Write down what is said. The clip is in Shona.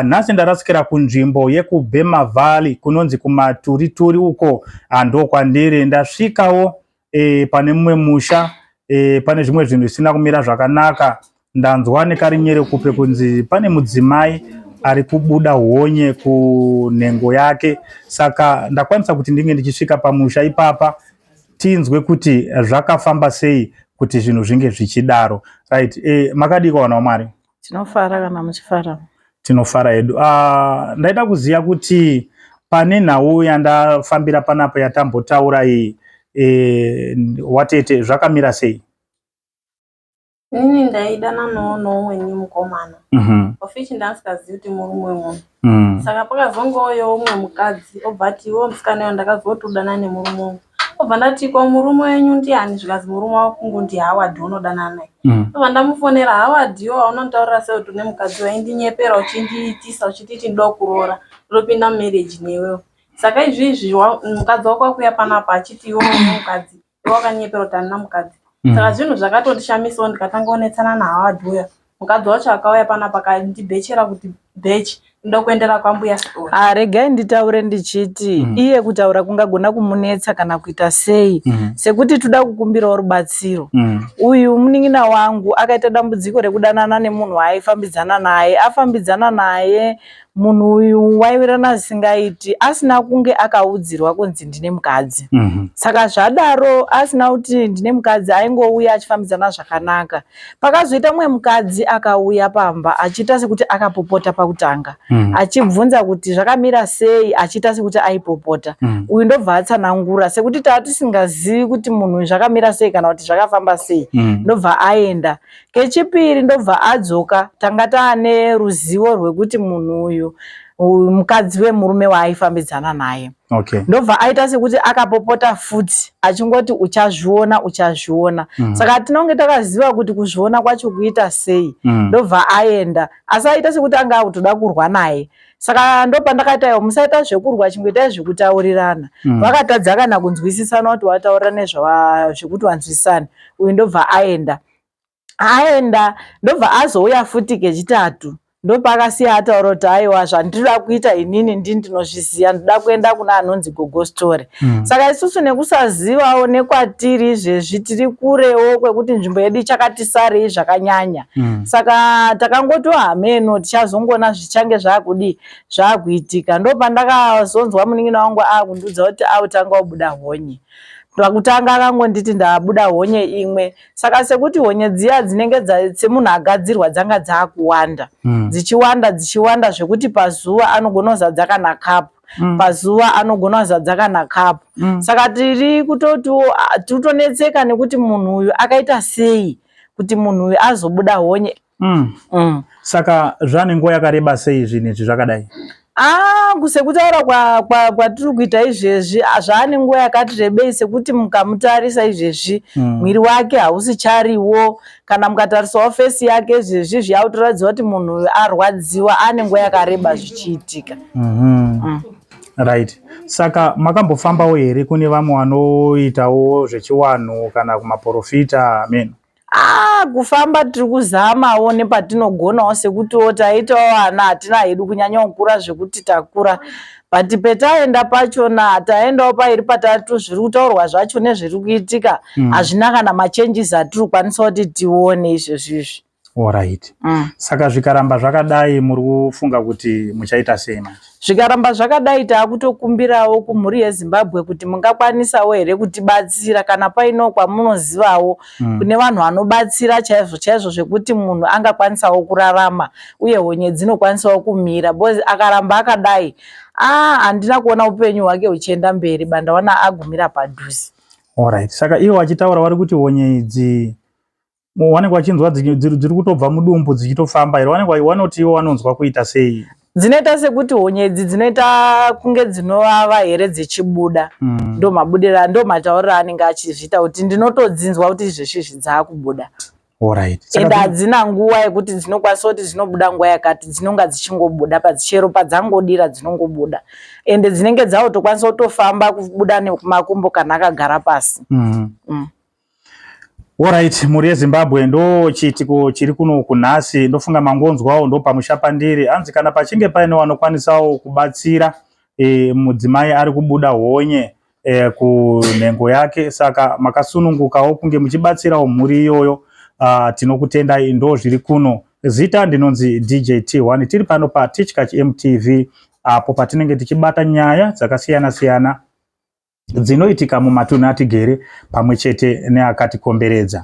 Nhasi ndarasikira kunzvimbo yekuBurma Valley kunonzi kuMaturituri uko ndokwandiri. Ndasvikawo pane mumwe musha pane zvimwe zvinhu zvisina kumira zvakanaka. Ndanzwa nekarinyerekupe kunzi pane mudzimai ari kubuda honye kunhengo yake, saka ndakwanisa kuti ndinge ndichisvika pamusha ipapa tinzwe kuti zvakafamba sei kuti zvinhu zvinge zvichidaro. Right, makadii vana vaMwari? Tinofara kana muchifara. Tinofara hedu. Ndaida kuziva kuti pane nhau yandafambira panapa yatambotaura iyi, watete zvakamira sei? Inini ndaidananawo noumweni mukomana, of which ndasingazivi kuti murume wemunhu. Saka pakazongouyawo umwe mukadzi obva ati, "Iwewe musikana iwe, ndakazwa kuti udanana nemurume wangu." Obva ndati, "Ko murume wenyu ndiani?" Zvikanzi, "Murume wangu ndiHoward unodanana naye." Obva ndamufonera, "Howard, iwe waunonditaurira sei kuti une mukadzi? Waindinyepera uchindiitisa uchinditi ndoda kuroora, ndopinda mumarriage newewo. Saka izvizvi mukadzi wako akuuya panapa achiti iwe une mukadzi, iwe wakanyepera kuti handina mukadzi." Saka zvinhu zvakatondishamisawo, ndikatanga kunetsana naHoward uya. Mukadzi wacho akauya panapa akandibhechera kuti bhechi ndoda kuendera kwambuya Story. Ah, regai nditaure ndichiti iye kutaura kungagona kumunetsa kana kuita sei, sekuti toda kukumbirawo rubatsiro. Uyu munin'ina wangu akaita dambudziko rekudanana nemunhu waaifambidzana naye. Afambidzana naye munhu uyu waiwirirana zvisingaiti, asina kunge akaudzirwa kunzi ndine mukadzi. Saka zvadaro, asina kuti ndine mukadzi, aingouya achifambidzana zvakanaka. Pakazoita mumwe mukadzi akauya pamba achiita sekuti akapopota pakutanga, achibvunza kuti zvakamira sei, achiita sekuti aipopota. Uyu ndobva atsanangura, sekuti taa tisingazivi kuti munhu uyu zvakamira sei kana kuti zvakafamba sei. Ndobva aenda kechipiri, ndobva adzoka, tanga taane ruzivo rwekuti munhu uyu uyu mukadzi wemurume waaifambidzana naye. Ndobva aita sekuti akapopota futi achingoti, "Uchazviona, uchazviona." Saka tinonge takaziva kuti kuzviona kwacho kuita sei. Ndobva aenda, asi aita sekuti anga akutoda kurwa naye. Saka ndopandakaita, "Iwo musaita zvekurwa, chingoitai zvekutaurirana." Vakatadza kana kunzwisisana kuti wataurira nezvekuti wanzwisisane. Uyu ndobva aenda. Aenda, ndobva azouya futi kechitatu. Ndopakasiya ataura kuti, "Aiwa, zvandinoda kuita inini ndini ndinozviziva, ndoda kuenda kuna anonzi Gogo Story." Saka isusu nekusazivawo nekwatiri izvezvi, tiri kurewo kwekuti nzvimbo yedu ichakati sarei zvakanyanya. Saka takangoti hameno, tichazongoona zvichange zvakudii zvakuitika. Ndopandakazonzwa munin'ina wangu akundiudza kuti autanga kubuda honye. Pakutanga akangonditi, "Ndabuda honye imwe." Saka sekuti honye dziya dzinenge semunhu agadzirwa dzanga dzaakuwanda, dzichiwanda, dzichiwanda, zvekuti pazuva anogona kuzadza kana kapu. Pazuva anogona kuzadza kana kapu. Saka tiri kutotiwo tiri kutonetseka nekuti munhu uyu akaita sei kuti munhu uyu azobuda honye. Saka zvane nguva yakareba sei zvinhu izvi zvakadai? Ah, sekutaura kwatiri kuita izvezvi, zvaane nguva yakati rebei, sekuti mukamutarisa izvezvi, mwiri wake hausichariwo. Kana mukatarisawo face yake izvezvi, zviyakutoratidza kuti munhu uyu arwadziwa, ane nguva yakareba zvichiitika. Right, saka makambofambawo here kune vamwe vanoitawo zvechiwanhu kana kumaprofita ameno? Ah, kufamba tiri kuzamawo nepatinogonawo, sekutiwo taitawo vana, hatina hedu kunyanya kukura zvekuti takura, but petaenda pachona taendawo pairi patatu, zviri kutaurwa zvacho nezviri kuitika hazvina kana machanges atiri kukwanisa kuti tione izvezvi izvi. Alright. Saka zvikaramba zvakadai, muri kufunga kuti muchaita sei manje? Zvikaramba zvakadai, taakutokumbirawo kumhuri yeZimbabwe kuti mungakwanisawo here kutibatsira kana paino kwamunozivawo kune vanhu vanobatsira chaizvo chaizvo, zvekuti munhu angakwanisawo kurarama uye honye dzinokwanisawo kumira, because akaramba akadai, a handina kuona upenyu hwake huchienda mberi, bandawana agumira padhuze. Alright, saka ivo vachitaura vari kuti honye idzi wanenge vachinzwa dziri kutobva mudumbu dzichitofamba here? Vanenge vanoti ivo vanonzwa kuita sei? Dzinoita sekuti honye idzi dzinoita kunge dzinovava here dzichibuda. Ndo mabudiro, ndo matauriro anenge achizviita kuti ndinotodzinzwa kuti izvezvizvi dzaakubuda. Ende hadzina nguva yekuti dzinokwanisa kuti dzinobuda nguva yakati, dzinonga dzichingobuda padzichero padzangodira dzinongobuda, ende dzinenge dzakutokwanisa kutofamba, kubuda nekumakumbo kana akagara pasi. Alright, mhuri yeZimbabwe, ndo chiitiko chiri kuno kunhasi. Ndofunga mangonzwawo ndo pamusha pandiri. Hanzi kana pachinge paine vanokwanisawo kubatsira mudzimai ari kubuda honye kunhengo yake, saka makasunungukawo kunge muchibatsirawo mhuri iyoyo. Tinokutendai. Ndo zviri kuno. Zita ndinonzi DJ T1, tiri pano paTichkach MTV, apo patinenge tichibata nyaya dzakasiyana siyana dzinoitika mumatunhu atigere pamwe chete neakatikomberedza.